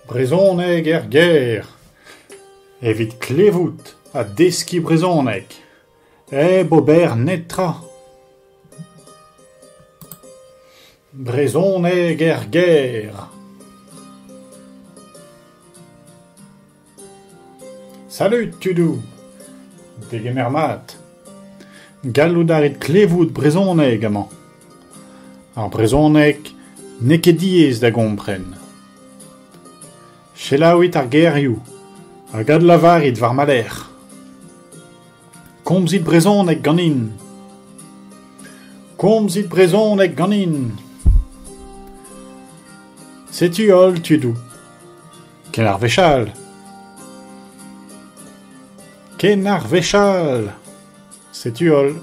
Brezhoneg er gêr evit klevout ha deskiñ brezhoneg hep ober netra. Brezhoneg er gêr. Salud tudoù ! Degemer mat ! Gallout a rit klevout brezhoneg amañ. Ar brezhoneg n'eo ket diaes da gompren. Selaouit ar gerioù hag adlavarit war ma lerc'h. Komzit brezhoneg ganin ! Komzit brezhoneg ganin ! Setu holl tudoù. Ken ar wech all ! Ken ar wech all ! Setu holl.